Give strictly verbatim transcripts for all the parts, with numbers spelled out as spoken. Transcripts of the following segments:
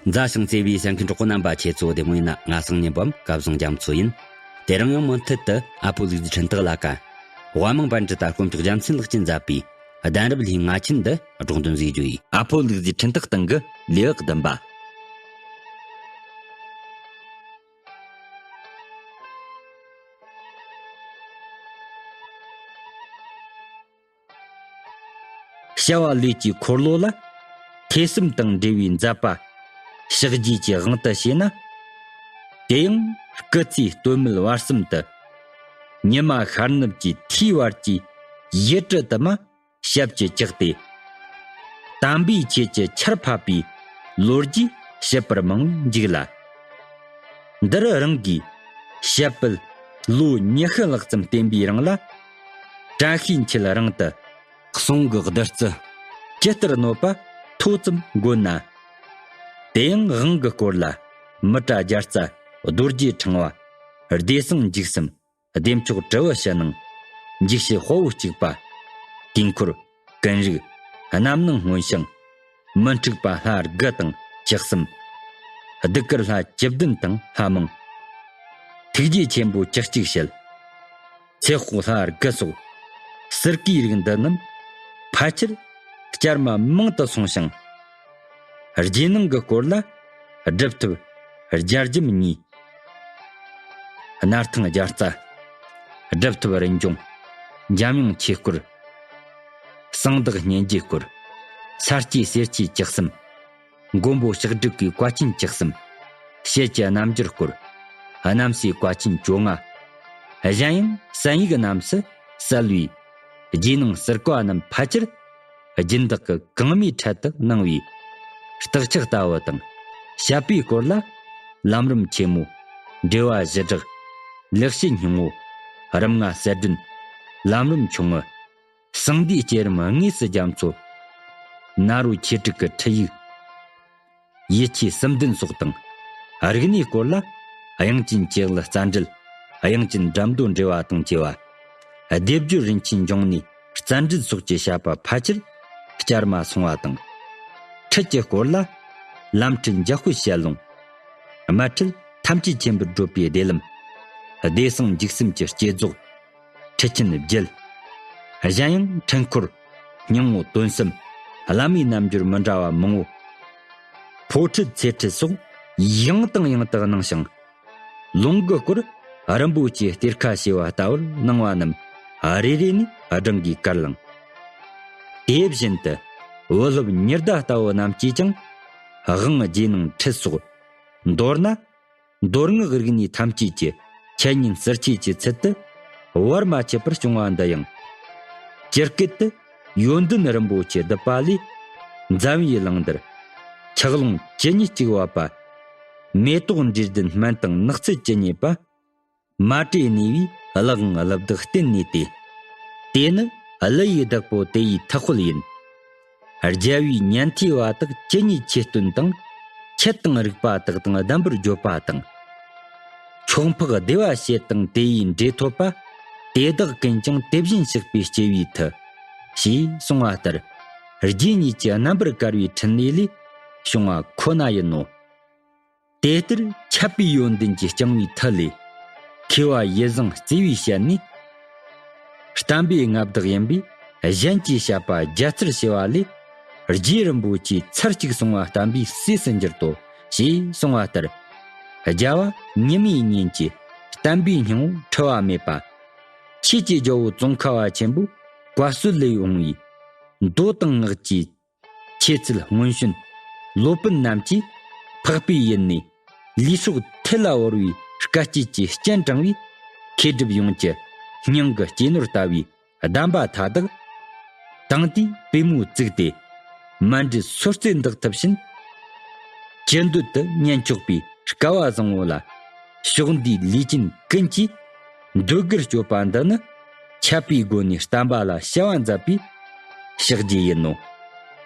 མཛའ་ཞིང་བརྩེ་བའི་གསན་མཁན་གྲོགས་པོ་རྣམ་པ། ཁྱེད་ཚོ་བདེ་མོ་ཡིན་ན། ང་སང་ཉིན་པའམ་སྐལ་བཟང་རྒྱ་མཚོ་ཡིན། དེ་རིང་ཡང་མུ་མཐུད་དུ་ཨ་ཕོ་ལུག་རྫི་འཕྲིན་སྟེགས་ལ་ཀ། དབའ་མང་པཎ་ཌི་ཏ་དཀོན་མཆོག་རྒྱལ་མཚན་ལགས་ཀྱིས་མཛད་པའི་གདན་རབས་ལྷའི་ང་ཆེན་འདི་སྒྲོག་འདོན་ཞུ་རྒྱུ་ཡིན། ཨ་ཕོ་ལུག་རྫི་འཕྲིན་སྟེགས་སྟེང་གི་ལེའུ་བདུན་པ། བྱ་བ་ལས་ཀྱི་འཁོར་ལོ་ལ། ཐོས་བསམ་དང་འབྲེལ་བའི་མཛད་པ་ཕྱག་རྒྱའི་གི་དབང་དུ་བྱས་ན། དེ་ཡང་སྐུ་ཚེའི་སྟོད་སྨད་བར་གསུམ་དུ། ཉི་མ་ཤར་ནུབ་ཀྱི་མཐའི་བར་གྱི་ཡུལ་གྲུ་དུ་མ། ཞབས་ཀྱིས་བཅགས་ཏེ། དམ་པའི་ཆོས་ཀྱི་ཆར་ཕབ་པའི་ལོ་རྒྱུས་བཤད་པར་མང་བས་འཇུག་ལ། འདིར་རང་གིས་བཤད་པའི་ལོ་ཉི་ཤུ་ལྷག་ཙམ་བསྟེན་པའི་རིང་ལ། བཀྲ་ཤིས་འཁྱིལ་རིང་དུ་གསུང་གི་བདུད་རྩི་ཇི་ལྟར་གནོད་པ་ཐོ་ཙམ་འགོད་ན། དེ་ཡང་དབང་གི་སྐོར་ལ་མི་ཏྲ་རྒྱལ་རྩ་རྡོ་རྗེ་ཕྲེང་བ། བདེ་སྲུང་འཇིགས་གསུམ། བདེ་མཆོག་དྲིལ་བུ་ཕྱི་ནང་། འཇིགས་བྱེད་དཔའ་བོ་གཅིག་པ། དུས་འཁོར། ཀུན་རིག། རྣམ་སྣང་མངོན་ཞིང་། མི་འཁྲུགས་པ་ལྷ་དགུ་དང་བཅུ་གསུམ། གདུགས་དཀར་ལྷ་བཅུ་བདུན་དང་ལྷ་མང་། ཐུགས་རྗེ་ཆེན་པོ་བཅུ་གཅིག་ཞལ། ཚེ་དཔོག་ལྷ་དགུ་སོགས། སིར་ཀའི་རིགས་འདི་རྣམས་ཕལ་ཆེར་བསྐྱར་མ་མང་དུ་སོང་ཞིང་། རྗེས་གནང་གི་སྐོར་ལ་སྒྲུབ་ཐབས་རྒྱ་རྒྱམ་གཉིས། སྣར་ཐང་རྒྱལ་རྩ། སྒྲུབ་ཐབས་རིན་འབྱུང་། འཇམ་དབྱངས་ཆོས་སྐོར། གསང་བདག་སྙན་རྒྱུད་སྐོར། ས་སྐྱེས་སེར་སྐྱའི་བཅུ་གསུམ། མགོན་པོ་ཕྱག་དྲུག་གི་བཀའ་ཆེན་བཅུ་གསུམ། ཞལ་གྱི་རྣམ་འགྱུར་སྐོར། རྣམ་སྲས་བཀའ་ཆེན་བཅོ་ལྔ། གཞན་ཡང་བསམ་ཡིག་རྣམས་སུ་གསལ་བའི་རྗེས་གནང་ཟུར་བཀའ་རྣམས་ཕལ་ཆེར་སྦྱིན་བདག་གི་གང་མོས་འཕྲལ་དུ་གནང་བའི་རྟགས་ཆགས་ལྟ་བུ་དང་། བཤད་པའི་སྐོར་ལ་ལམ་རིམ་ཆེན་མོ། འགྲེལ་བ་བཞི་སྦྲགས། ལེགས་བཤད་སྙིང་བོ། རིམ་ལྔ་གསལ་སྒྲོན། ལམ་རིམ་ཆུང་ངུ། གསང་བསྡུས་བསྐྱེད་རིམ་དངོས་སུ་རྒྱ་མཚོ། ནཱ་རོ་ཆོས་དྲུག་གི་ཁྲིད་ཡིག། ཡིད་ཆེས་གསུམ་ལྡན་སོགས་དང་། རིག་གནས་སྐོར་ལ་དབྱངས་ཅན་གྱི་རྒྱལ་རྩ་འགྲེལ། དབྱངས་ཅན་འགྲེལ་མདོ་འགྲེལ་བ་དང་བཅས་པ། སྡེབ་སྦྱོར་རིན་ཆེན་འབྱུང་གནས་རྩ་འགྲེལ་སོགས་ཀྱི་བཤད་པ་ཕལ་ཆེར་བསྐྱར་མ་སོང་བ་དང་། ཁྲིད་ཀྱི་སྐོར་ལ་ལམ་ཁྲིད་འཇམ་དཔལ་ཞལ་ལུང་། དམར་ཁྲིད་ཐམས་ཅད་མཁྱེན་པར་བགྲོད་པའི་བདེ་ལམ། བདེ་གསང་འཇིགས་གསུམ་གྱི་བསྐྱེད་རྫོགས། ཁྲིད་ཆེན་བརྒྱད། གཞན་ཡང་འཕྲུལ་འཁོར། སྙིང་པོ་དོན་གསུམ། བླ་མའི་རྣལ་འབྱོར་མི་འདྲ་བ་མང་བོ། ཕོ་ཁྲིད་ཚེ་ཁྲིད་སོགས་ཡང་དང་ཡང་དུ་གནང་ཞིང་། ལུང་གི་སྐོར་རིན་པོ་ཆེའི་གཏེར་ཁ་ཕྱེ་བ་ལྟ་བུར་གནང་བ་རྣམས་རེ་རེ་ནས་བགྲང་གིས་བཀར་བླངས། དེ་བཞིན་དུ་བུ་སློབ་ཉི་ཟླ་ལྟ་བུ་རྣམས་ཀྱིས་ཀྱང་དབང་རྗེས་གནང་ཁྲིད་སོགས། མདོར་ན། མདོ་སྔགས་རིག་གནས་ཐམས་ཅད་ཀྱི་འཆད་ཉན་ཟུར་ཆོས་ཀྱི་ཚུལ་དུ་བར་མ་ཆད་པར་བྱུང་བ་འདི་ཡང་། སྤྱིར་སྐད་དུ་ཡོན་ཏན་རིན་པོ་ཆེ་བསྡུད་པ་ལས། འཛམ་བུའི་གླིང་འདིར་ཆགས་ལོང་བཅུ་གཉིས་གཅིག་བབས་པ། མེ་ཏོག་འབྲས་ལྡན་སྨན་དང་ནགས་ཚལ་བཅུ་རྙེད་པ། མ་དྲོས་ནུས་པའི་གླུ་དབང་གླུ་བདག་བསྟེན་ནས་ཏེ། དེ་ནི་གླུ་ཡི་བདག་པོ་དེ་ཡི་ཐུགས་དཔལ་ཡིན། རྒྱལ་བའི་ཉན་ཐོས་བ་དག་ཇི་སྙེད་ཆོས་སྟོན་དང་། ཆོས་དང་རིག་པ་དག་དང་ལྡན་པར་བརྗོད་པ་དང་། ཁྱོད་འཕགས་བདེ་བ་བྱེད་དང་དེ་ཡི་འབྲས་ཐོབ་པ། དེ་དག་ཀུན་ཀྱང་དེ་བཞིན་གཤེགས་པའི་སྐྱེ་བའི་མཐུ། ཞེས་གསུངས་པ་ལྟར། རྗེ་ཉིད་ཀྱི་རྣམ་པར་དཀར་བའི་འཕྲིན་ལས་ལས་བྱུང་བ་ཁོ་ན་ཡིན་ནོ། དེ་ལྟར་ཁྱབ་པའི་ཡོན་ཏན་གྱིས་བསྐྱངས་པའི་མཐུ་ལས། མཁས་པ་ཡིད་བཟང་བརྩེ་བས་བཤད་ནས། བསྟན་པའི་མངའ་བདག་ཡིན་པས་གཞན་གྱིས་བཤད་པ་བརྒྱ་རྩར་ཞུ་བ་ལས། རྗེ་རིན་པོ་ཆེའི་ཚར་གཅིག་གསུང་བ་བསྟན་པའི་སྲས་སུ་འགྱུར་ཏོ། ཞེས་གསུངས་པ་ལྟར། རྒྱལ་བ་ཉི་མའི་གཉེན་གྱི་བསྟན་པའི་སྙིང་པོ་འཁྲུལ་བ་མེད་པ། ཆོས་ཀྱི་རྒྱལ་པོ་ཙོང་ཁ་པ་ཆེན་པོའི་བཀའ་སྲོལ་ལས་འོངས་པའི་མདོ་དང་སྔགས་ཀྱི་ཆོས་ཚུལ་སྔོན་བྱོན་སློབ་དཔོན་རྣམས་ཀྱིས་འཕགས་པའི་ཡུལ་ནས་ལུས་སྲོག་ཐལ་ལ་བོར་བའི་དཀའ་སྤྱད་ཀྱིས་སྤྱན་དྲངས་པའི་མཁས་གྲུབ་ཡོངས་ཀྱི་སྙིང་གི་གཅེས་ནོར་ལྟ་བུའི་གདམས་པ་མཐའ་དག་དེང་དུས་པུས་མོ་བཙུགས་ཏེ་མཎྜལ་སོར་རྩེ་འདེགས་ཐུབ་ཕྱིན། ཅི་འདོད་དུ་ཉན་ཆོག་པའི་སྐལ་བ་བཟང་བོ་ལ། ཕྱོགས་འདིའི་ལས་ཅན་ཀུན་གྱིས་འདོད་དགུར་སྤྱོད་པ་འདི་ནི། འཆད་པའི་སྒོ་ནས་བསྟན་པ་ལ་བྱ་བ་མཛད་པའི་ཕྱག་རྗེས་ཡིན་ནོ།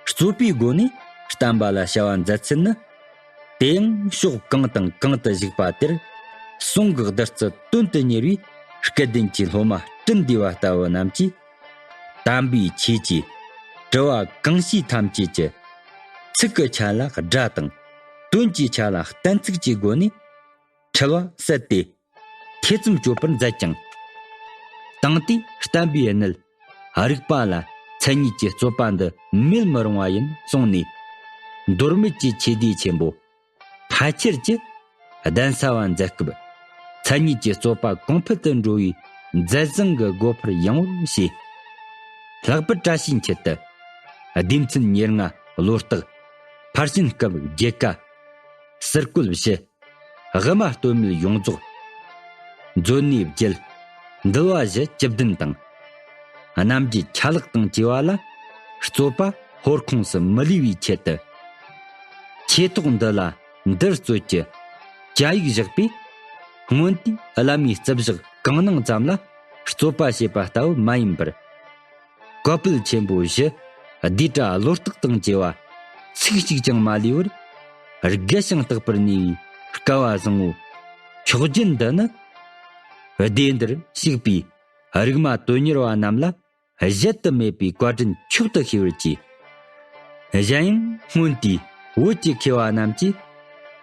རྩོད་པའི་སྒོ་ནས་བསྟན་པ་ལ་བྱ་བ་མཛད་ཚུལ་ནི། དེ་ཡང་ཕྱོགས་གང་དང་གང་དུ་བཞུགས་པ་དེར། གསུང་གི་བདུད་རྩི་དོན་དུ་གཉེར་བའི་སྐལ་ལྡན་གྱི་སློབ་མ་སྤྲིན་བསྡུས་པ་ལྟ་བུ་རྣམས་ཀྱིས། དམ་པའི་ཆོས་ཀྱི་དྲི་བ་གང་ཤེས་ཐམས་ཅད་ཀྱི་ཚིག་གི་ཆ་ལ་སྒྲ་དང་ དོན་གྱི་ཆ་ལ་གཏན་ཚིགས་ཀྱི་སྒོ་ནས་འཁྲུལ་བ་བསལ་ཏེ། ཐེ་ཚོམ་གཅོད་པར་མཛད་ཅིང་། དེང་དུས་བསྟན་པའི་གནད་རིག་པ་ལ་མཚན་ཉིད་ཀྱི་རྩོད་པ་འདི་མེད་མི་རུང་བ་ཡིན་གསུངས་ནས། མདོ་སྨད་ཀྱི་ཆོས་སྡེ་ཆེན་པོ་ཕལ་ཆེར་གྱི་གདན་ས་བ་མཛད་སྐབས། མཚན་ཉིད་ཀྱི་རྩོད་པ་གོང་འཕེལ་དུ་འགྲོ་བའི་མཛད་བཟང་གི་སྒོ་འཕར་ཡངས་པོར་ཕྱེས། ལྷག་པར་བཀྲ་ཤིས་འཁྱིལ་དུ་སྡེ་ཚན་ཉེར་ལྔ་བློ་རྟགས། ཕར་ཕྱིན་སྐབས་རྒྱལ་ཁ། ཟུར་བཀོད་བཞི། དབུ་མ་སྟོད་སྨད་ཡོངས་རྫོགས། མཛོད་གནས་བརྒྱད། འདུལ་བ་བཞི་བཅུ་བདུན་དང་། རྣམ་འབྱེད་ཆ་ལག་དང་བཅས་པ་ལ་རྩོད་པ་ཧོར་ཁོངས་སུ་མི་ལུས་པའི་ཆེད་དུ། ཆོས་ཐོག་འདི་ལ་འདིར་རྩོད་ཀྱི་བཅའ་ཡིག་བཞག་པས། སྔོན་དུས་བླ་མའི་རྩིབས་བཞག་གང་གནང་ཙམ་ལ་རྩོད་པ་བྱེད་པ་ལྟ་བུ་མ་ཡིན་པར། བཀའ་པོད་ཆེན་པོ་བཞི། ལྡེ་བྲག་བློ་རྟགས་དང་བཅས་པ་ཚིག་གཅིག་ཀྱང་མ་ལུས་པར་རྒྱས་ཤིང་རྟག་པར་ནུས་པའི་སྐལ་བ་བཟང་བོ། མཆོག་སྦྱིན་འདི་ནི། སྡེ་འདིར་ཞུགས་པའི་རིག་མ་དོན་གཉེར་བ་རྣམས་ལ་གཞལ་དུ་མེད་པའི་བཀའ་དྲིན་མཆོག་ཏུ་ཤེས་པར་གྱིས། གཞན་ཡང་སྔོན་དུས་བོད་ཀྱི་མཁས་པ་རྣམས་ཀྱིས་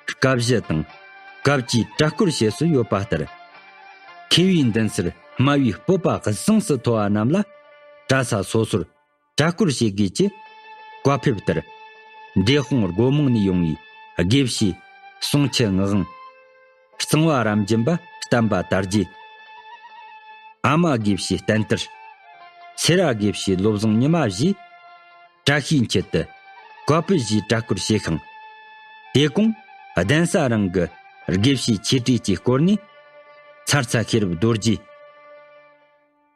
བཀའ་བཞི་དང་བཀའ་བཅུའི་གྲྭ་སྐོར་བྱེད་སྲོལ་ཡོད་པ་ལྟར། མཁས་པའི་མདུན་སར་སྨྲ་བའི་སྤོབས་པ་གཟེངས་སུ་མཐོ་བ་རྣམས་ལ་གྲྭ་ས་སོ་སོར་གྲྭ་སྐོར་བྱེད་དགོས་ཀྱི་བཀའ་ཕེབས་ལྟར། འབྲས་སྤུངས་སྒོ་མང་ནས་ཡོང་བའི་དགེ་བཤེས་ཟུང་ཆུ་ངག་དབང་། གཙང་བ་རབ་འབྱམས་པ་བསྟན་པ་དར་རྒྱས། ཨ་མ་དགེ་བཤེས་བསྟན་དར། སེ་ར་དགེ་བཤེས་བློ་བཟང་ཉི་མ་བཞིས་བཀྲ་ཤིས་འཁྱིལ་དུ་བཀའ་པོད་བཞིའི་གྲྭ་སྐོར་བྱས་ཤིང་། དེ་གོང་གདན་ས་རང་གི་དགེ་བཤེས་ཆོས་གྲོགས་ཀྱིས་བསྐོར་ནས། ཚར་ཚ་ཤེས་རབ་རྡོ་རྗེ།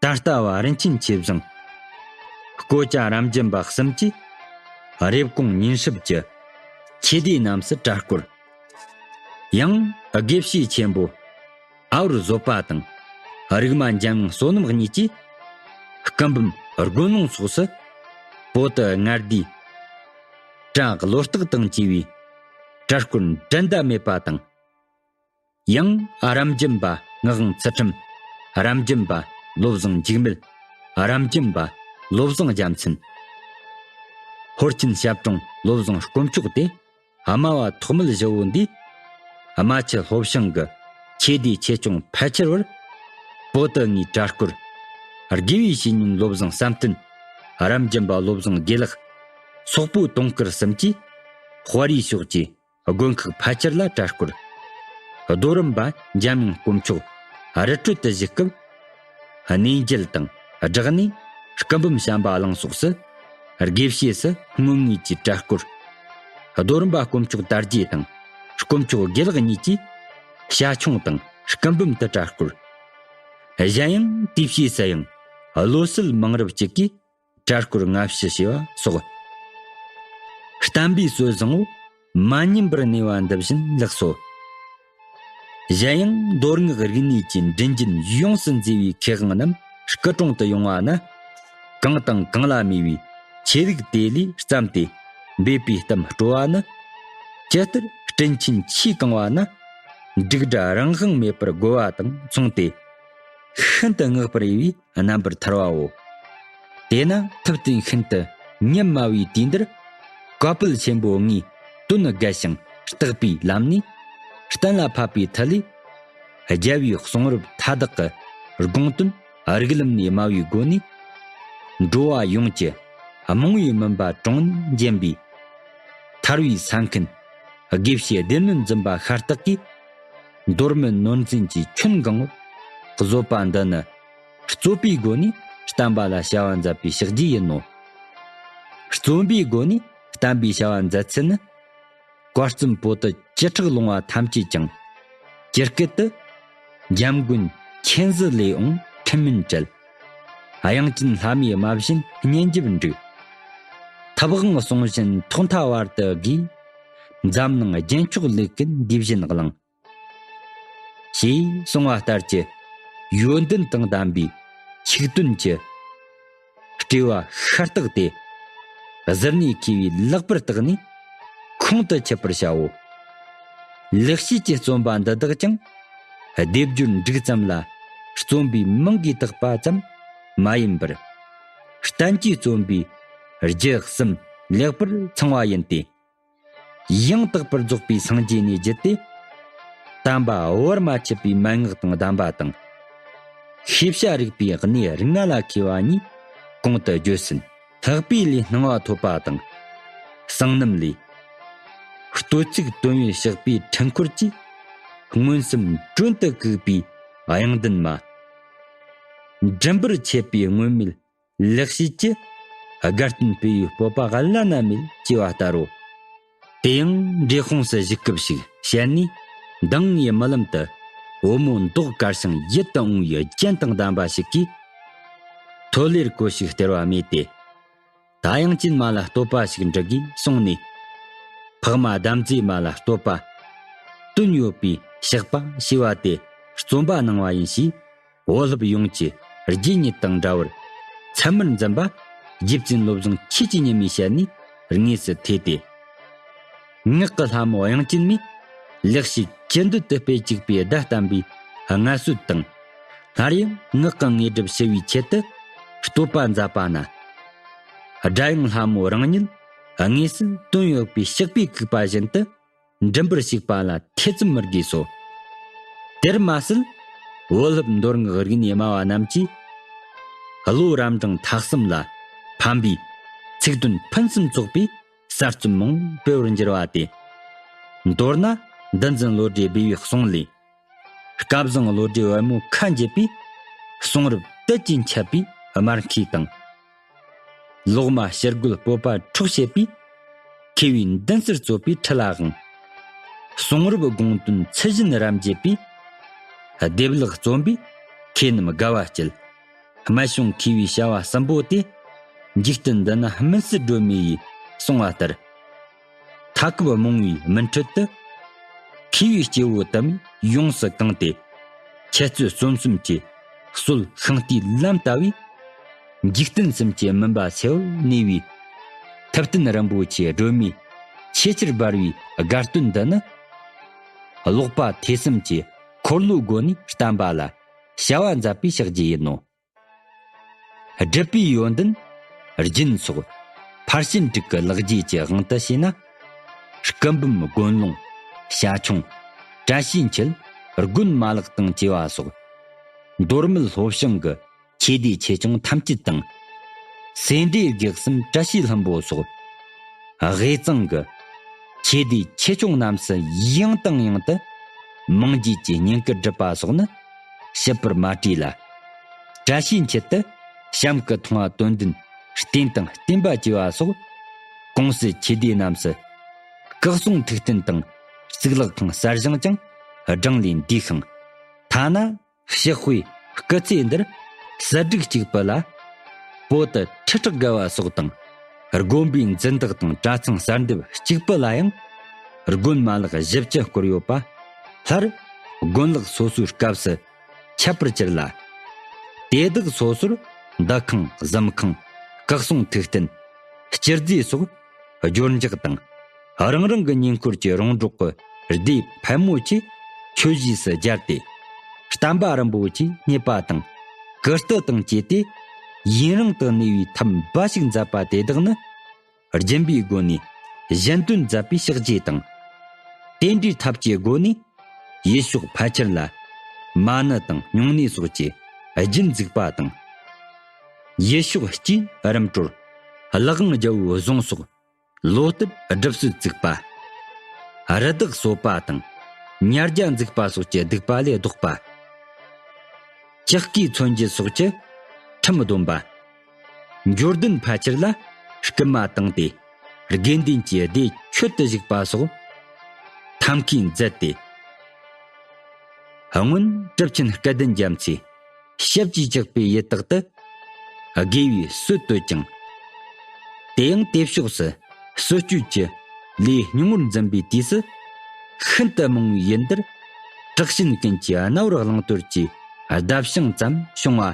ད་ལྟ་བ་རིན་ཆེན་ཆོས་བཟང་། སྐོ་ཅ་རབ་འབྱམས་པ་གསུམ་གྱིས་རེབ་གོང་ཉིན་སྲིབ་ཀྱི་ཆོས་སྡེ་རྣམས་སུ་གྲྭ་སྐོར། ཡང་དགེ་བཤེས་ཆེན་པོ་ཨ་བར་བཟོད་པ་དང་རིག་མ་འཇམ་དབྱངས་བསོད་ནམས་གཉིས་ཀྱིས་སྐུ་འབུམ་དགོན་ལུང་སོགས་སུ་པོ་ཏི་ལྔ་ཟླའི་གྲྭ་བློ་རྟགས་དང་བཅས་པའི་གྲྭ་སྐོར་འགྲན་ཟླ་མེད་པ་དང་། ཡང་རབ་འབྱམས་པ་ངག་དབང་ཚུལ་ཁྲིམས། རབ་འབྱམས་པ་བློ་བཟང་འཇིགས་མེད། རབ་འབྱམས་པ་བློ་བཟང་རྒྱལ་མཚན། ཧོར་ཆེན་ཞབས་དྲུང་བློ་བཟང་དཀོན་མཆོག་སྟེ། ཨ་མ་བ་ཐོགས་མེད་བཞི་བོ་འདིས། རྨ་ཆུ་ལྷོ་བྱང་གི་ཆོས་སྡེ་ཆེ་ཆུང་ཕལ་ཆེར་བར། པོ་ཏི་ལྔའི་གྲྭ་སྐོར། དགེ་བའི་བཤེས་གཉེན་བློ་བཟང་བསམ་གཏན། རབ་འབྱམས་པ་བློ་བཟང་དགེ་ལེགས། སོག་པོ་དུང་དཀར་གསུམ་གྱིས། དཔའ་རིས་ཕྱོགས་ཀྱི། དགོན་ཁག་ཕལ་ཆེར་ལ་གྲྭ་སྐོར། རྡོ་རིང་པ་འཇམ་དབྱངས་དཀོན་མཆོག་རི་ཁྲོད་དུ་བཞུགས་སྐབས། གནས་མཇལ་དང་སྦྲགས་ནས་སྐུ་འབུམ་བྱམས་པ་གླིང་སོགས་སུ་དགེ་བཤེས་སུ་སྔོན་ངོས་ཀྱི་གྲྭ་སྐོར། རྡོ་རིང་པ་དཀོན་མཆོག་དར་རྒྱས་དང་དཀོན་མཆོག་དགེ་ལེགས་གཉིས་ཀྱིས་བྱ་ཁྱུང་དང་སྐུ་འབུམ་དུ་གྲྭ་སྐོར། གཞན་ཡང་དེའི་ཕྱིས་སུ་ཡང་བློ་གསལ་མང་རབས་ཅིག་གིས། གྲྭ་སྐོར་སྔ་ཕྱི་བྱས་པ་སོགས། བསྟན་པའི་སྲོལ་བཟང་བོ་མ་ཉམས་པར་གནས་པ་འདི་བཞིན་ལེགས་སོ། གཞན་ཡང་མདོ་སྔགས་རིག་གནས་ཀྱི་མགྲིན་རྒྱུན་ཡོངས་སུ་འཛིན་པའི་མཁས་དབང་རྣམས་སྐུ་གྲོང་དུ་ཡོང་བ་ན། གང་དང་གང་ལ་མོས་པའི་ཆོས་ལུགས་དེ་ལས་བརྩམས་ཏེ་འབད་པའི་གཏམ་སྤྲོ་བ་ནི། ཇི་ལྟར་སྤྲིན་ཆེན་ཆུས་གང་བ་ན། འབྲུག་སྒྲ་རང་དབང་མེད་པར་རྒོལ་བ་དང་མཚུངས་ཏེ། ཤིན་ཏུ་བསྔགས་པར་འོས་པའི། རྣམ་པར་ཐར་བའོ། དེས་ན་ཐུབ་བསྟན་ཤིན་ཏུ་ཉམས་དམའ་བའི་དུས་འདིར། བཀའ་པོད་ཆེན་པོ་ལྔའི་དོན་བརྒལ་ཞིང་རྟག་པའི་ལམ་ནས་གཏན་ལ་ཕབ་པའི་མཐུ་ལས། རྒྱལ་བའི་གསུང་རབ་མཐའ་དག་གི་དགོངས་དོན་རིགས་ལམ་ནས་སྨྲ་བའི་སྒོ་ནས། འགྲོ་བ་ཡོངས་ཀྱི་རྨང་བའི་མུན་པ་དྲུངས་ནས་འབྱིན་པའི། ཐར་བའི་ས་མཁན་དགེ་བཤེས་སྡེ་སྣོད་འཛིན་པ་ཤ་སྟག་གིས། མདོ་སྨད་ནོར་འཛིན་གྱི་ཁྱོན་གང་བོར་བཟོད་པ་འདི་ནི། རྩོད་པའི་སྒོ་ནས་བསྟན་པ་ལ་བྱ་བ་མཛད་པའི་ཕྱག་རྗེས་ཡིན་ནོ། རྩོམ་པའི་སྒོ་ནས་བསྟན་པའི་བྱ་བ་མཛད་ཚུལ་ནི། བཀའ་གཙུག་པོ་ཏི་བཅུ་ཕྲག་ལུང་བ་ཐམས་ཅད་ཀྱང་། སྤྱིར་སྐད་དུ། འཇམ་མགོན་མཁྱེན་བརྩེ་ལས་འོངས་ཁྲིམས་མིན་བྲལ། དབྱངས་ཅན་ལྷ་མིའི་སྨྲ་བཞིན་སྙན་འཇེབས་འགྲིག། ཐབས་དབང་གསུང་བཞིན་ཐོག་མཐའ་བར་དུ་དགོས། འཛམ་གླིང་རྒྱན་མཆོག་ལུགས་ཀུན་འདི་བཞིན་བླང་། ཞེས་གསུངས་པ་ལྟར་གྱི་ཡོན་ཏན་དང་ལྡན་པའི་ཆིག་སྟོན་གྱི་སྤྲོས་པ་ཤ་སྟག་སྟེ། གཟུར་གནས་མཁས་པས་ལེགས་པར་བརྟགས་ནས་ཁོང་དུ་ཆུད་པར་བྱའོ། ལེགས་བཤད་ཀྱི་རྩོམ་པ་འདི་དག་ཀྱང་སྡེབ་སྦྱོར་འགྲིག་ཙམ་ལ་རྩོམ་པའི་མིང་གིས་བཏགས་པ་ཙམ་མ་ཡིན་པར། བསྟན་བཅོས་རྩོམ་པའི་རྒྱུ་གསུམ་ལེགས་པར་ཚང་བ་ཡིན་ཏེ། ཡང་དག་པར་རྫོགས་པའི་སངས་རྒྱས་ནས་བརྒྱུད་དེ། དམ་པ་བར་མ་ཆད་པའི་མན་ངག་དང་གདམས་པ་དང་། ཤེས་བྱ་རིག་པའི་གནས་ལྔ་ལ་མཁས་པ་གཉིས་གོང་དུ་བརྗོད་ཟིན། ལྷག་པའི་ལས་སྣང་བ་ཐོབ་པ་དང་། གསང་རྣམ་ལས། བསྟོད་ཚིག་དོན་ཡོད་ཕྱག་པའི་འཕྲུལ་འཁོར་གྱིས། མངོན་སུམ་མགྲོན་དུ་བཀུག་པའི་དབྱངས་ལྡན་མ། མགྲིན་པར་མཆེད་པའི་སྔོན་མེད་ལེགས་བཤད་ཀྱི། དགའ་སྟོན་སྤེལ་བའི་སྤོབས་པ་བླ་ན་མེད་ཅེས་པ་ལྟ་རོ། དེ་ཡང་འབྲས་སྤུངས་སུ་བཞུགས་སྐབས་ཤིག་ཞལ་ནས་མདང་ངས་རྨི་ལམ་དུ་བུ་མོ་མདོག་དཀར་ཞིང་ཡིད་དུ་འོང་བའི་རྒྱན་དང་ལྡན་པ་ཞིག་གིས། ཐོད་ལེར་གོས་ཤིག་སྟེར་བ་རྨིས་ཏེ། ད་དབྱངས་ཅན་མ་ལ་བསྟོད་པ་ཞིག་འབྲི་དགོས་གསུངས་ནས། འཕགས་མ་དམ་རྫས་མ་ལ་བསྟོད་པ། དོན་ཡོད་པའི་ཕྱག་པ་ཞེས་པ་དེ་རྩོམ་པ་གནང་བ་ཡིན་ཞེས། བོད་སློབ་ཡོངས་ཀྱི་རྗེས་ཉིད་དང་འདྲ་བར་ཚད་མར་འཛིན་པ་རྗེ་བཙུན་བློ་བཟང་ཆོས་ཀྱི་ཉི་མའི་ཞལ་ནས་དངོས་སུ་ཐོས་ཏེ། ངག་གི་ལྷ་མོ་དབྱངས་ཅན་མས་ལེགས་བཤད་ཅི་འདོད་དུ་སྤེལ་བཅུག་པའི་བརྡ་བསྟན་པའི་སྔར་སྲོལ་དང་། སླར་ཡང་ངག་གི་དངོས་གྲུབ་ཞུ་བའི་ཆེད་དུ་བསྟོད་པ་མཛད་པ་ན། སྒྲ་དབྱངས་ལྷ་མོ་རང་ཉིད་དངོས་སུ་དོན་ཡོད་པའི་ཕྱག་པས་བཀུག་པ་བཞིན་དུ། མགྲིན་པར་ཞུགས་པ་ལ་ཐེ་ཚོམ་མི་དགོས་སོ། དེར་མ་ཟད། བོད་སློབ་མདོ་སྔགས་རིག་གནས་སྨྲ་བ་རྣམས་ཀྱིས། བློ་རབ་འབྲིང་ཐ་གསུམ་ལ་ཕན་པའི་ཚིག་དོན་ཕུན་སུམ་ཚོགས་པའི་གསར་རྩོམ་མང་པོ་སྤེལ་བར་འགྱུར་བ་སྟེ། མདོར་ན་འདུལ་འཛིན་བློ་གྲོས་སྦས་པའི་གསུང་ལས། སྐལ་བཟང་བློ་གྲོས་པད་མོ་ཁ་འབྱེད་པའི་གསུང་རབ་དུས་ཀྱི་འཆད་པའི་སྨར་ཁུའི་དང་། ལོག་སྨྲ་ཕྱིར་རྒོལ་སྤོབས་པ་འཁྲུགས་བྱེད་པའི། མཁས་པའི་མདུན་སར་རྩོད་པའི་ཁྲི་ལ་དབང་། གསུང་རབ་དགོངས་དོན་ཚུལ་བཞིན་རབ་འབྱེད་པའི། སྡེབ་ལེགས་རྩོམ་པའི་མཁས་རྣམས་དགའ་བ་སྐྱེད། སྨད་བྱུང་མཁས་པའི་བྱ་བ་གསུམ་པོ་དེ། འཇིག་རྟེན་འདི་ན་སྨིན་བསལ་སྒྲོན་མེ་ཡིས་གསུངས་པ་ལྟར། མཐའ་འཁོབ་རྨོངས་པའི་མུན་ཁྲོད་དུ། མཁས་པའི་སྐྱེ་བོ་དུ་མས་ཡོངས་སུ་གང་སྟེ། འཆད་རྩོད་རྩོམ་གསུམ་གྱི་སྲོལ་ཤིང་རྟའི་ལམ་ལྟ་བུའི། འཇིག་རྟེན་གསུམ་གྱི་མུན་པ་སེལ་བར་ནུས་པའི། ཐུབ་བསྟན་རིན་པོ་ཆེའི་སྒྲོན་མེ་ཆེས་ཆེར་འབར་བའི་དགའ་སྟོན་འདི་ནི། ཀློག་པ་ཐོས་བསམ་གྱི་འཁོར་ལོའི་སྒོ་ནས་བསྟན་པ་ལ་བྱ་བ་མཛད་པའི་ཕྱག་རྗེས་ཡིན་ནོ། སྒྲུབ་པའི་ཡོན་ཏན་རྒྱན་སོགས་ཕར་ཕྱིན་དྲུག་གི་ལེགས་སྐྱེས་ཀྱི་དབང་དུ་བྱས་ན། སྐུ་འབུམ་དགོན་ལུང་བྱ་ཁྱུང་བཀྲ་ཤིས་འཁྱིལ་དགོན་མ་ལག་དང་བཅས་པ་སོགས། མདོ་སྨད་ལྷོ་བྱང་གི་ཆོས་སྡེ་ཆེ་ཆུང་ཐམས་ཅད་དང་། སེ་འབྲས་དགེ་གསུམ་བཀྲ་ཤིས་ལྷུན་པོ་སོགས། དབུས་གཙང་གི་ཆོས་སྡེ་ཆེ་ཆུང་རྣམས་སུ་ཡང་དང་ཡང་དུ་མང་རྒྱུད་ཀྱི་བསྙེན་བཀུར་སྒྲུབ་པ་སོགས་ནི་བཤད་པར་མ་བྲིས་ལ། བཀྲ་ཤིས་འཁྱིལ་དུ་གཤམ་གྱི་མཐོང་བ་དོན་ལྡན་རྟེན་དང་བརྟེན་པ་བཅས་པ་སོགས། གོང་གསལ་ཆོས་སྡེ་རྣམས་སུ་སྐུ་གསུང་ཐུགས་རྟེན་དང་གཙུག་ལག་ཁང་གསར་བཞེངས་ཀྱང་བགྲང་ལས་འདས་ཤིང་། ཐ་ན། ཕྱག་དཔེ་སྐུ་ཚེ་འདིར་གསེར་ཕྲེང་གཅིག་པུ་ལ། པོ་ཏི་ཁྲི་ཕྲག་བརྒལ་བ་སོགས་དང་། དགོན་པའི་འཛིན་བདག་དང་གྲྭ་ཚང་གསར་འདེབས་གཅིག་པུ་ལ་ཡང་། དགོན་མ་ལག་བཞི་བཅུ་བསྐོར་ཡོད་པ། སླར་དགོན་ལག་སོ་སོའི་སྐབས་སུ་ཁྱབ་པར་གྱུར་ལ། དེ་དག་སོ་སོར་འདུ་ཁང་གཟིམ་ཁང་སྐུ་གསུང་ཐུགས་རྟེན་སྤྱི་རྫས་སོགས། སྦྱོར་འཇོག་དང་། རང་རང་གི་ཉེ་འཁོར་གྱི་རོང་འབྲོག་གི་སྡེ་ཕལ་མོ་ཆེ་ཆོས་གཞིས་སུ་སྦྱར་ཏེ། བསྟན་པ་རིན་པོ་ཆེ་རྙེད་པ་དང་། ཀིརྟི་དང་བཅས་ཏེ། ཡུན་རིང་དུ་གནས་པའི་ཐབས་འབའ་ཞིག་མཛད་པ་དེ་དག་ནི། སྦྱིན་པའི་སྒོ་ནས་གཞན་དོན་མཛད་པའི་ཕྱག་རྗེས་དང་། རྟེན་འབྲེལ་ཐབས་ཀྱི་སྒོ་ནས་ཡུལ་ཕྱོགས་ཕལ་ཆེར་ལ་མ་ཎི་དང་སྨྱུང་གནས་སོགས་ཀྱི་རྒྱུན་འཛུགས་པ་དང་། ཡུལ་ཕྱོགས་སྤྱིའི་རིམ་གྲོར་ལག་དབང་རྒྱལ་པོའི་གཟུངས་སོགས། ལོ་ལྟར་སྒྲུབ་སྲོལ་བཙུགས་པ། རི་དྭགས་གསོད་པ་དང་ཉ་རྒྱ་འཛུགས་པ་སོགས་ཀྱི་སྡིག་པ་ལས་ལྡོག་པ། ལྕགས་ཀྱི་མཚོན་རྒྱུ་སོགས་ཀྱི་ཁྲིམས་སྡོམ་པ། འབྱོར་ལྡན་ཕལ་ཆེར་ལ་སྐུལ་མ་བཏང་སྟེ་དགེ་འདུན་གྱི་སྡེ་ཁྱད་དུ་བཞུགས་པ་སོགས་ཐབས་མཁས་མཛད་དེ། སྔོན་གྲུབ་ཆེན་སྐལ་ལྡན་རྒྱ་མཚོས་ཞབས་ཀྱིས་བཅགས་པའི་ཡུལ་དག་ཏུ་དགེ་བའི་སྲོལ་བཏོད་ཅིང་། དེ་ཡང་དེ་ཕྱོགས་སུ་སྲོལ་གཅོད་ཀྱི་ལས་སྙིང་པོར་འཛིན་པའི་དུས་སུ་ཤིན་ཏུ་མང་བའི་ཡུལ་འདིར་དྲག་ཞན་ཀུན་གྱི་རྣ་བར་གླེང་དོར་གྱི་ལྡབ་བྱང་ཙམ་བྱུང་བ།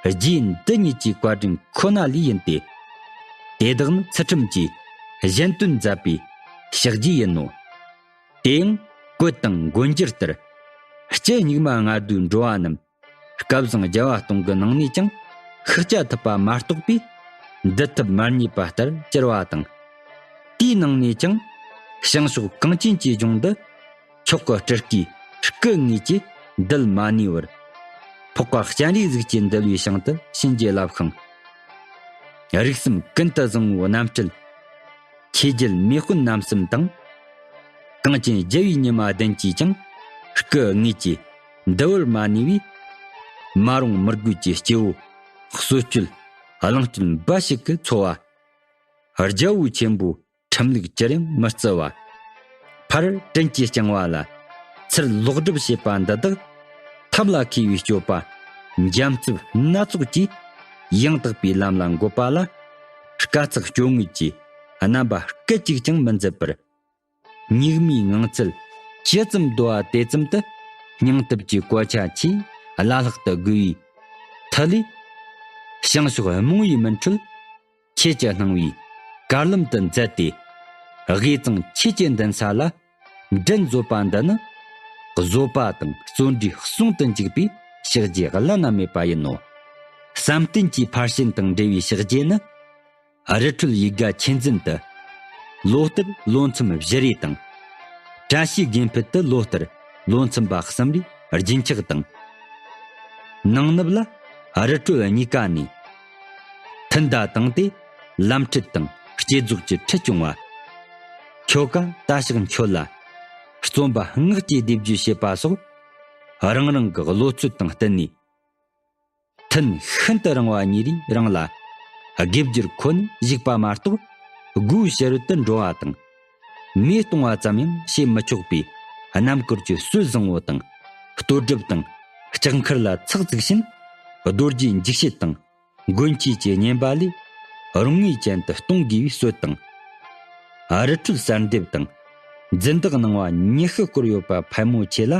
རྗེ་འདི་ཉིད་ཀྱི་བཀའ་དྲིན་ཁོ་ན་ལས་ཡིན་ཏེ། དེ་དག་ནི་ཚུལ་ཁྲིམས་ཀྱིས་གཞན་དོན་མཛད་པའི་ཕྱག་རྗེས་ཡིན་ནོ། དེ་ཡང་བཀོད་དང་མགོན་གྱུར་ལྟར། སྤྱི་སྙིགས་མ་ལྔ་བདོའི་འགྲོ་བ་རྣམས་སྐལ་བཟང་རྒྱལ་བ་སྟོང་གི་ནང་ནས་ཀྱང་ཤཱཀྱ་ཐུབ་པ་མ་གཏོགས་པའི་འདུལ་ཐབས་མ་རྙེད་པ་ལྟར་གྱུར་པ་དང་། དེའི་ནང་ནས་ཀྱང་ བྱང་ཕྱོགས་གངས་ཅན་གྱི་ལྗོངས་འདི། མཆོག་གི་སྤྲུལ་སྐུའི་སྐུ་དངོས་ཀྱིས་འདུལ་མ་ནུས་པར། འཕགས་པ་སྤྱན་རས་གཟིགས་ཀྱིས་འདུལ་བའི་ཞིང་དུ་བྱིན་གྱིས་བརླབས་ཤིང་། རིགས་གསུམ་ཀུན་ཏུ་བཟང་བོའི་རྣམ་སྤྲུལ། ཆོས་རྒྱལ་མེས་དཔོན་རྣམ་གསུམ་དང་། གངས་ཅན་རྒྱལ་བའི་ཉི་མ་བདུན་གྱིས་ཀྱང་སྐུ་དངོས་ཀྱིས་འདུལ་བར་མ་ནུས་པས། མ་རུངས་མི་རྒོད་ཀྱི་སྐྱེ་བོ་གསོད་སྤྱོད་གླེང་སྤྱོད་འབའ་ཞིག་གི་འཚོ་བ། རྒྱལ་པོ་ཆེན་པོའི་ཁྲིམས་ལུགས་ཅི་ཡང་མི་བརྩི་བ། ཕར་དྲིན་གྱིས་བསྐྱངས་པ་ལ་ཚུར་ལོག་སྒྲུབ་བྱེད་པ་འདི་དག་ཐབས་ལ་མཁས་པའི་སྤྱོད་པ་འཇམ་རྩུབ་སྣ་ཚོགས་ཀྱིས་ཡང་དག་པའི་ལམ་ལ་འགོད་པ་ལ། དཀའ་ཚེགས་སྐྱོ་ངལ་གྱི་རྣམ་པ་སྐད་ཅིག་ཀྱང་མི་མཛད་པར། སྙིགས་མའི་ངང་ཚུལ་ཇི་ཙམ་བདོ་བ་དེ་ཙམ་དུ་སྙིང་སྟོབས་ཀྱི་གོ་ཆ་ཆེས་བླ་ལྷག་ཏུ་དགོས་པའི་མཐུ་ལས། བྱང་ཕྱོགས་རྨོངས་པའི་མུན་ཁྲོད་ཁྱེད་ཀྱི་སྣང་བའི་དཀར་ལམ་དུ་མཛད་དེ། དབུས་གཙང་ཆོས་ཀྱི་མདུན་ས་ལ་མགྲིན་བཟོད་པ་འདི་ནི། བཟོད་པ་དང་བརྩོན་འགྲུས་ཟུང་དུ་འཇུག་པའི་ཕྱག་རྗེས་བླ་ན་མེད་པ་ཡིན་ནོ། བསམ་གཏན་གྱི་ཕར་ཕྱིན་དང་འབྲེལ་བའི་ཕྱག་རྗེས་ནི། རི་ཁྲོད་ཡིག་དགའ་ཆོས་འཛིན་དུ་ལོ་ལྟར་ལོ་མཚམས་བཞི་རེ་དང་། བཀྲ་ཤིས་དགེ་འཕེལ་དུ་ལོ་ལྟར་ལོ་མཚམས་པ་གསུམ་རེ་རྒྱུན་ཆགས་དང་། ནང་ནུབ་ལ་རི་ཁྲོད་གཉིས་ཀ་ནས་ཐུན་ཟླ་དང་སྟེ་ལམ་ཁྲིད་དང་བསྐྱེད་རྫོགས་ཀྱི་ཁྲིད་སྐྱོང་བ། ཁྱོ་ག་ད་ཞག་མཆོད་ལ་རྩོམ་པ་སྔགས་ཀྱི་སྡེབ་སྦྱོར་བྱེད་པ་སོགས་རང་རང་གི་བློ་ཚོད་དང་བསྟུན་ནས། ཐུན་ཤིན་ཏུ་རིང་བ་གཉིས་རེའི་རིང་ལ་དགེ་སྦྱོར་ཁོ་ནས་བཞུགས་པ་མ་གཏོགས་སྒོའི་ཕྱི་རོལ་དུ་འགྲོ་བ་དང་། མེ་གཏོང་བ་ཙམ་ཡང་བྱེད་མི་ཆོག་པའི་རྣམ་དཀར་གྱི་སྲོལ་བཟང་བོ་དང་། ལྟོ་སྒྲུབ་དང་ལྕགས་མཁར་ལ་ཚག་བཙུགས་ཤིང་རྡོ་རྗེའི་འཇིགས་བྱེད་དང་མགོན་ཁྱིའི་བསྙེན་པ་ལས་རུང་ངེས་ཅན་དུ་གཏོང་དགོས་པའི་སྲོལ་དང་། རི་ཁྲོད་གསར་འདེབས་དང་འཛིན་བདག་གནང་བ་ཉི་ཤུ་སྐོར་ཡོད་པ་ཕལ་མོ་ཆེ་ལ།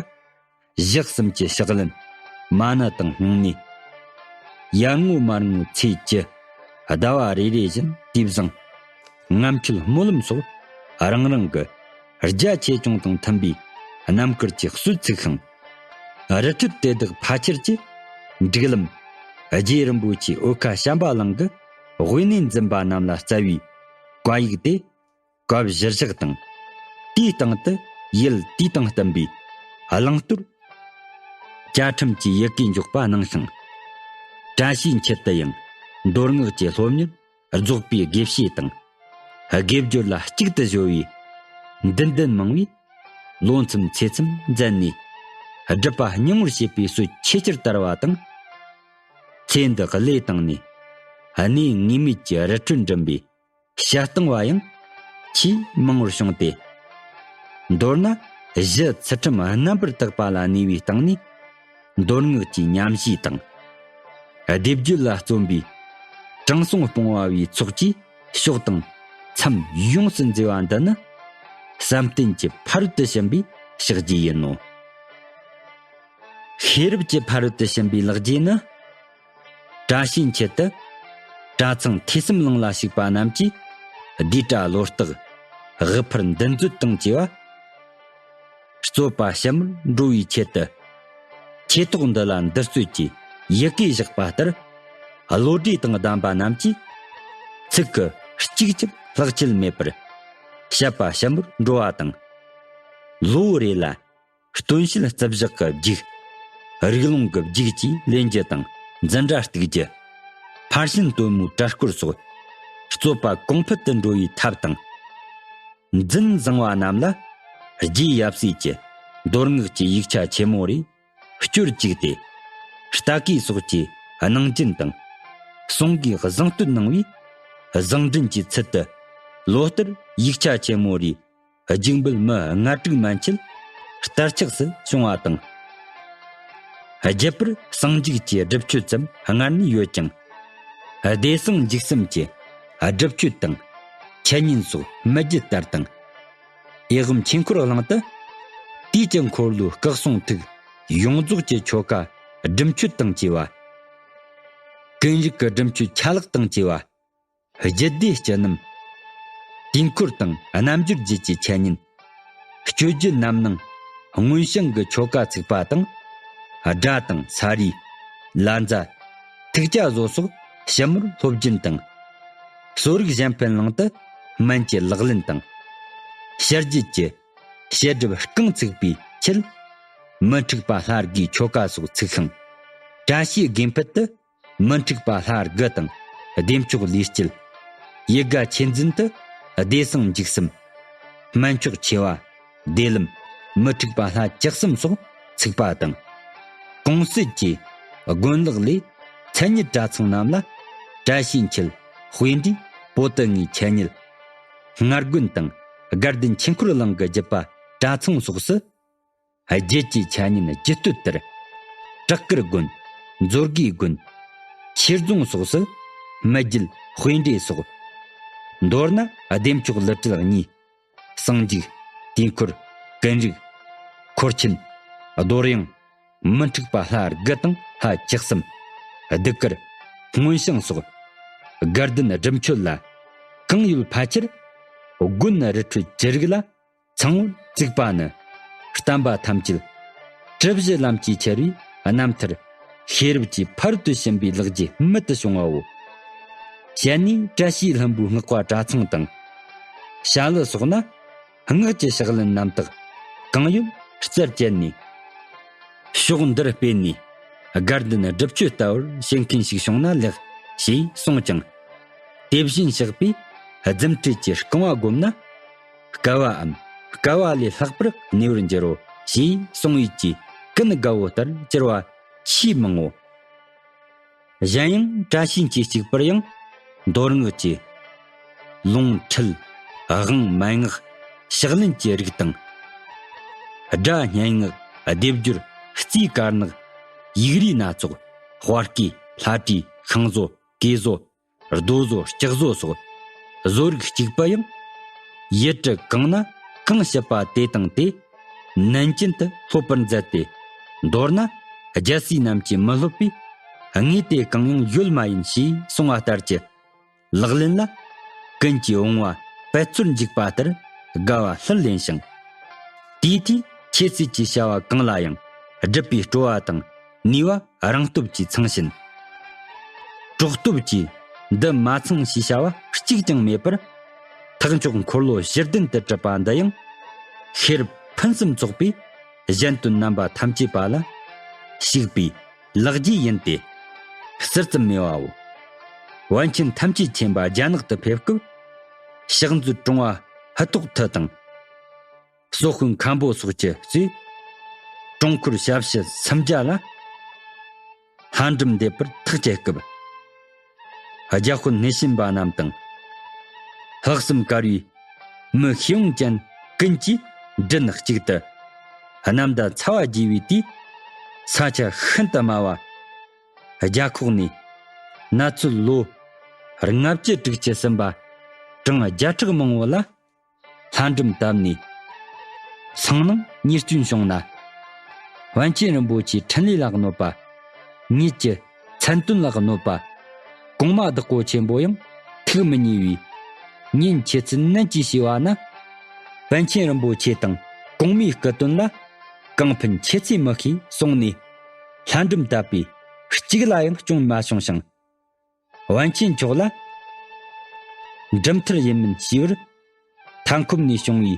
ཞག་གསུམ་གྱི་ཕྱག་ལེན། མ་ཎི་དང་སྙིང་ནས། ཡར་ངོ་མར་ངོ་ཚེས་བཅུ། ཟླ་བ་རེ་རེ་བཞིན་དུས་བཟང་། ངམ་ཆོད་སྨོན་ལམ་སོགས་རང་རང་གི་རྒྱ་ཆེ་ཆུང་དང་མཐུན་པའི་རྣམ་དཀར་གྱི་སྲོལ་བཙུགས་ཤིང་། རི་ཁྲོད་དེ་དག་ཕལ་ཆེར་གྱི་སྒྲིག་ལམ་རྗེ་རིན་པོ་ཆེ་འོལ་ཁ་བྱམས་པ་གླིང་གི་དབུས་ནས་འཛིན་པ་རྣམས་ལ་སྩལ་བའི་བཀའ་ཡིག་སྟེ། བཀའ་བཞིན་བཞག་དང་། དེའི་སྟེང་དུ་ཡུལ་དུས་དང་བསྟུན་པའི་བླང་དོར། བཅའ་ཁྲིམས་ཀྱི་ཡི་གེ་འཇོག་པ་གནང་ཞིང་། བཀྲ་ཤིས་མཆེད་དུ་ཡང་མདོ་སྔགས་ཀྱི་སློབ་གཉེར་རྫོགས་པའི་དགེ་བཤེས་དང་། དགེ་སྦྱོར་ལ་གཅིག་ཏུ་གཞོལ་བའི་འདུན་ལྡན་མང་བས། ལོ་མཚམས་ཚེས་མཚམས་མཛད་ནས་སྒྲུབ་པ་སྙིང་པོར་བྱེད་པའི་སྲོལ་ཆེས་ཆེར་དར་བ་དང་། ཚེ་འདི་གླེ་བཏང་ནས་གནས་ངེས་མེད་ཀྱི་རི་ཁྲོད་འགྲིམ་པའི་བྱ་བཏང་བ་ཡང་ཆེས་མང་བར་བྱུང་སྟེ། མདོར་ན་གཞི་ཚུལ་ཁྲིམས་རྣམ་པར་དག་པ་ལ་གནས་པའི་སྟེང་ནས་མདོ་སྔགས་ཀྱི་ཉམས་བཞེས་དང་། སྡེབ་སྦྱོར་ལ་བརྩོན་པའི་དྲང་སྲོང་སྤོང་བ་བའི་ཚོགས་ཀྱིས་ཕྱོགས་དང་མཚམས་ཡོངས་སུ་མཛེས་པ་འདི་ནི་བསམ་གཏན་གྱི་ཕ་རོལ་ཏུ་ཕྱིན་པའི་ཕྱག་རྗེས་ཡིན་ནོ། ཤེས་རབ་ཀྱི་ཕ་རོལ་ཏུ་ཕྱིན་པའི་ལེགས་སྐྱེས་ནི། བཀྲ་ཤིས་མཆེད་དུ། གྲྭ་ཚང་ཐོས་བསམ་གླིང་ལ་ཞུགས་པ་རྣམས་ཀྱིས་ཟློས་གྲྭ་ལོ་རྟགས་དབུ་ཕར་འདུན་མཛོད་དང་བཅས་པ། རྩོད་པ་ཞིབ་མོར་འགྲོ་བའི་ཆེད་དུ། ཆོས་ཐོག་འདི་ལ་འདུ་རྩོད་ཀྱི་ཡི་གེ་བཞག་པ་ལྟར། བློ་གྲོས་དང་ལྡན་པ་རྣམས་ཀྱིས། ཚིག་གི་གཅིག་ཀྱང་ལྷག་ཆད་མེད་པར། བཤད་པ་ཞིབ་མོར་འགྲོ་བ་དང་། ལོ་བོ་རེ་ལ། སྟོན་དཔྱིད་རྩི་བཞག་གི་རྒྱུག་རིགས་ལུང་གི་རྒྱུག་བཅས་ལེན་རྒྱུ་དང་འཛིན་གྲྭ་གཏུག་རྒྱུ། ཕར་ཕྱིན་སྟོན་མོའི་གྲྭ་སྐོར་སོགས་རྩོད་པ་གོང་འཕེལ་དུ་འགྲོ་བའི་ཐབས་དང་། འཛིན་བཟང་བ་རྣམས་ལ་རྗེ་ཡབ་སྲས་ཀྱི་མདོ་སྔགས་ཀྱི་ཡིག་ཆ་ཆེན་མོ་རེ་སྤྱོར་བཅུག་སྟེ། རྟ་སྐད་སོགས་ཀྱི་གནང་སྦྱིན་དང་། གསུང་གི་བཟང་བསྟོད་གནང་བས། བཟང་འདྲེན་གྱི་ཚུལ་དུ་ལོ་ལྟར་ཡིག་ཆ་ཆེན་མོ་རེ། རྒྱུགས་འབུལ་མི་ལྔ་དྲུག་མན་ཆད་ལྟར་ཆགས་སུ་བྱུང་བ་དང་། རྒྱུད་པར་གསང་འཇུག་གི་སྒྲུབ་མཆོད་ཙམ་སྔར་ནས་ཡོད་ཀྱང་། བདེ་གསང་འཇིགས་གསུམ་གྱི་སྒྲུབ་མཆོད་དང་། འཆད་ཉན་སོགས་མི་བརྗེད་ལྟར་དང་། འོས་འབུམ་ཆོས་འཁོར་གླིང་དུ། དུས་ཀྱི་འཁོར་ལོའི་སྐུ་གསུང་ཐུགས་ཡོངས་རྫོགས་ཀྱི་ཆོ་ག་སྒྲུབ་མཆོད་དང་བཅས་པ། ཀུན་རིག་གི་སྒྲུབ་མཆོད་ཆ་ལག་དང་བཅས་པ། རྒྱུད་སྡེ་སྤྱི་རྣམ། དུས་འཁོར་དང་རྣལ་འབྱོར་རྒྱུད་ཀྱི་འཆད་ཉན། སྤྱོད་རྒྱུད་རྣམ་སྣང་། སྔོན་བྱུང་གི་ཆོ་ག་ཚུགས་པ་དང་། སྒྲ་དང་ས་རིས། ལ་མཛའ། ཐུགས་བཅའ་བཟོ་སོགས་ཞིབ་མོར་སློབ་སྦྱོང་དང་། གསོ་རིག་གཞན་ཕན་གླིང་དུ་སྨན་གྱི་ལག་ལེན་དང་། ཕྱི་རྒྱལ་གྱི་བཤད་སྒྲུབ་རྐང་ཚུགས་པའི་ཆེད། མི་འཁྲུགས་པ་ལྷ་དགུའི་ཆོ་ག་སོགས་ཚུགས་ཤིང་། བཀྲ་ཤིས་དགེ་འཕེལ་དུ་མི་འཁྲུགས་པ་ལྷ་དགུ་དང་བདེ་མཆོག་ལུས་དཀྱིལ། ཡིད་དགའ་ཆོས་འཛིན་དུ་བདེ་གསང་འཇིགས་གསུམ། སྨན་མཆོག་ཆེ་བ། བདེ་ལམ། མི་འཁྲུགས་པ་ལྷ་བཅུ་གསུམ་སོགས་ཚུགས་པ་དང་། གོང་གསལ་གྱི་དགོན་ལག་ལས་མཚན་ཉིད་གྲྭ་ཚང་རྣམས་ལ་བཀྲ་ཤིས་འཁྱིལ། དཔེ་འབྲས་པོ་ཏི་ལྔའི་ཆ་ཉིད། སྔར་དགོན་དང་དགའ་ལྡན་ཆོས་འཁོར་གླིང་གི་བརྒྱུད་པ་གྲྭ་ཚང་སོགས་སུ། རྒྱུད་ཀྱི་ཆ་ཉིད་རྒྱུད་སྟོད་ལྟར། བྲག་དཀར་དགོན། མཛོད་དགེ་དགོན། ཆོས་རྫོང་སོགས་སུ་མི་རྒྱུད་དཔེ་འབྲས་སོགས། མདོར་ན་བདེ་མཆོག་ལི་བྲལ་གཉིས། གསང་འཇུག་དུས་འཁོར། ཀུན་རིག་འཁོར་ཆེན། རྡོར་དབྱངས། མི་འཁྲུགས་པ་ལྷ་དགུ་དང་ལྷ་བཅུ་གསུམ། གདུགས་དཀར། སྔོན་བྱང་སོགས། དགའ་ལྡན་སྒྲུབ་མཆོད་ལ། གང་ཡོད་ཕལ་ཆེར་དགོན་རི་ཁྲོད་ཀྱི་རིགས་ལ་ཚང་བར་བཙུགས་པ་ནི། བསྟན་པ་ཐམས་ཅད་གྲུ་བཞི་ལམ་གྱིས་ཁྱེར་བའི་རྣམ་ཐར་ཤེས་རབ་ཀྱི་ཕ་རོལ་ཏུ་ཕྱིན་པའི་ལེགས་སྐྱེས་རྨད་དུ་བྱུང་བའོ། ཞལ་ནས་བཀྲ་ཤིས་ལྷུན་པོའི་སྔགས་པ་གྲྭ་ཚང་དང་། ཞྭ་ལུ་སོགས་ན། སྔགས་ཀྱི་ཕྱག་ལེན་རྣམ་དག་གང་ཡོད་རྩལ་བཅད་ནས། ཕྱོགས་འདིར་སྤོས་ནས་དགའ་ལྡན་སྒྲུབ་མཆོད་ལྟ་བུར་བྱེད་མཁན་ཞིག་བྱུང་ན་ལེགས་ཞེས་གསུངས་ཀྱང་། དེ་བཞིན་གཤེགས་པས་རྫུ་འཕྲུལ་གྱི་རྐང་བ་བསྒོམས་ན། བསྐལ་བའམ་བསྐལ་བ་ལས་ལྷག་པར་གནས་པར་འགྱུར་རོ་ཞེས་གསུངས་ཡོད་ཀྱི་ཀུན་དགའ་བོ་ལྟར་གྱུར་པ་ཆེས་མང་ངོ་། གཞན་ཡང་བཀྲ་ཤིས་འཁྱིལ་གཅིག་པུར་ཡང་མདོ་སྔགས་ཀྱི་ལུང་ཁྲིད་དབང་མན་ངག་ཕྱག་ལེན་གྱི་རིགས་དང་། སྒྲ་སྙན་ངག་སྡེབ་སྦྱོར་རྩིས་དཀར་ནག་ཡིག་རིས་སྣ་ཚོགས་དཔལ་བརྐོས་ལྷ་བྲིས་ཤིང་བཟོ་གོས་བཟོ་རྡོ་བཟོ་ལྕགས་བཟོ་སོགས་བཟོ་རིགས་གཅིག་པུ་ཡང་ཡུལ་གྲུ་གང་ན་གང་བྱེད་པ་དེ་དང་དེ་ནན་ཅན་དུ་སློབ་པར་མཛད་དེ། མདོར་ན་རྒྱལ་སྲས་རྣམས་ཀྱིས་མི་སློབ་པའི་དངོས་དེ་གང་ཡང་ཡོད་མ་ཡིན་ཞེས་གསུངས་པ་ལྟར་གྱི་ལག་ལེན་ལ་ཀུན་གྱིས་བུང་བ་པད་ཚོར་འཇིག་པ་ལྟར་དགའ་བ་ལྷུར་ལེན་ཞིང་། དེའི་དུས་ཁྱད་ཚུལ་གྱི་བྱ་བ་གང་ལ་ཡང་སྒྲུབ་པའི་སྤྲོ་བ་དང་ནུས་པ་རང་སྟོབས་ཀྱིས་ཚང་ཞིང་། གྲོགས་སྟོབས་ཀྱིས་འདི་མ་ཚང་ཞེས་བྱ་བ་གཅིག་ཀྱང་མེད་པར། ཐེག་མཆོག་འཁོར་ལོ་བཞི་ལྡན་དུ་གྲུབ་པ་འདི་ཡང་ཤེས་རབ་ཕུན་སུམ་ཚོགས་པའི་གཞན་དོན་རྣམ་པ་ཐམས་ཅད་པ་ལ་ཞུགས་པའི་ལེགས་སྐྱེས་ཡིན་ཏེ། ཟུར་ཙམ་མེད་པའོ། པཎ་ཆེན་ཐམས་ཅད་མཁྱེན་པ་རྒྱ་ནག་ཏུ་ཕེབས་སྐབས། ཕྱག་མཛོད་དྲུང་པ་ཧི་ཏོག་ཐི་དང་། སོག་ཤིང་མཁན་པོ་སོགས་ཀྱིས་གཙོས། དྲུང་འཁོར་ཞབས་ཕྱི་སུམ་བརྒྱ་ལ་ལྷ་འབྲུམ་འདེབས་པར་ཐག་བཅད་སྐབས། རྒྱ་དཔོན་སྣེ་ཤན་པ་རྣམས་དང་། ལྷག་བསམ་དཀར་བའི་མི་ཤེས་ཡོན་ཅན་ཀུན་གྱིས་མགྲིན་གཅིག་ཏུ་གནམ་ཟླ་ཚ་བ་རྒྱས་པའི་དུས། ས་ཆ་ཤིན་ཏུ་དམའ་བ་རྒྱ་ཁོག་ནས་གནས་ཚུལ་ལོ་ལྔ་བཅུ་དྲུག་ཅུ་ཟིན་པ་གྲངས་བརྒྱ་ཕྲག་མང་བོ་ལ། ལྷ་འབྲུམ་བཏབ་ནས། སང་ནང་ཉེས་སྐྱོན་བྱུང་ན། པཎ་ཆེན་རིན་པོ་ཆེའི་འཕྲིན་ལས་ལ་གནོད་པ། ངེད་ཀྱི་མཚན་དོན་ལ་གནོད་པ། གོང་མ་བདག་པོ་ཆེན་པོ་ཡང་ཐུགས་མི་མཉེས་པས། ཉིན་ཁྱེད་ཚོས་ནན་གྱིས་ཞུས་པ་ན། པཎ་ཆེན་རིན་པོ་ཆེ་དང་གོང་མའི་སྐུ་དོན་ལ་གང་ཕན་ཁྱེད་ཚོས་མི་ཤེས་གསུངས་ནས། ལྷ་འབྲུམ་བཏབ་པས་གཅིག་ལ་ཡང་སྐྱོན་མ་བྱུང་ཞིང་། པཎ་ཆེན་མཆོག་ལ་འབྲུམ་ཐར་ཡིན་མིན་ཞུས་པར། མཐའ་འཁོབ་ནས་བྱུང་བའི་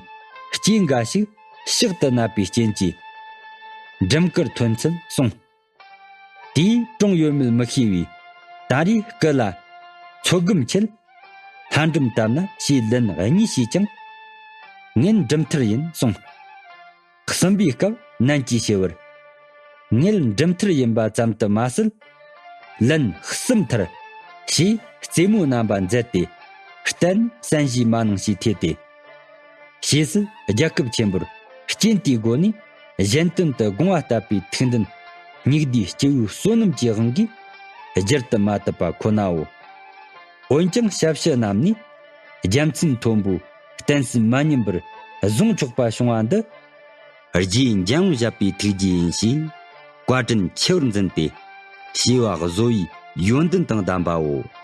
རྐྱེན་འགའ་ཞིག་ཕྱག་ཏུ་གནབ་པའི་རྐྱེན་གྱིས། འབྲུམ་དཀར་ཐོན་ཚུལ་གསུངས། དེས་གྲོངས་ཡོད་མེད་མི་ཤེས་པས། ད་རེས་སྐུ་ལ་ཚོད་བགམ་ཆེད་ལྷ་འབྲུམ་བཏབ་ན་ཞེས་ལན་གཉིས་ཞུས་ཀྱང་། ངེད་འབྲུམ་ཐར་ཡིན་གསུངས། གསུམ་པའི་སྐབས་ནན་གྱིས་ཞུ་བར། ངེད་འབྲུམ་ཐར་ཡིན་པ་ཙམ་དུ་མ་ཟད། ལན་གསུམ་ཐར། ཞེས་རྩེད་མོའི་རྣམ་པ་མཛད་དེ། གཏན་གསན་ཞུས་མ་གནང་ཞེས་ཐོས་ཏེ། ཞེས་སུ་རྒྱལ་ཁབ་ཆེན་པོར་རྐྱེན་དེའི་སྒོ་ནས་གཞན་དོན་དུ་དགོངས་པ་བཏབ་པའི་ཐུགས་འདུན་སྙིགས་དུས་སྐྱེ་བོའི་བསོད་ནམས་ཀྱི་དབང་གིས་བསྒྱུར་དུ་མ་བཏུབ་པ་ཁོ་ནའོ། འོན་ཀྱང་ཞབས་ཕྱི་རྣམས་ནས་རྒྱལ་མཚན་མཐོན་པོའི་བསྟན་སྲིད་མ་ཉམས་པར་བཟུང་ཆོག་པ་བྱུང་བ་འདི། རྗེ་འཇམ་དབྱངས་བཞད་པའི་ཐུགས་རྗེ་ཡིན་ཞེས་བཀའ་དྲིན་ཆེ་བར་འཛིན་ཏེ། བྱས་པ་བཟོ་བའི་ཡོན་ཏན་དང་ལྡན་པའོ།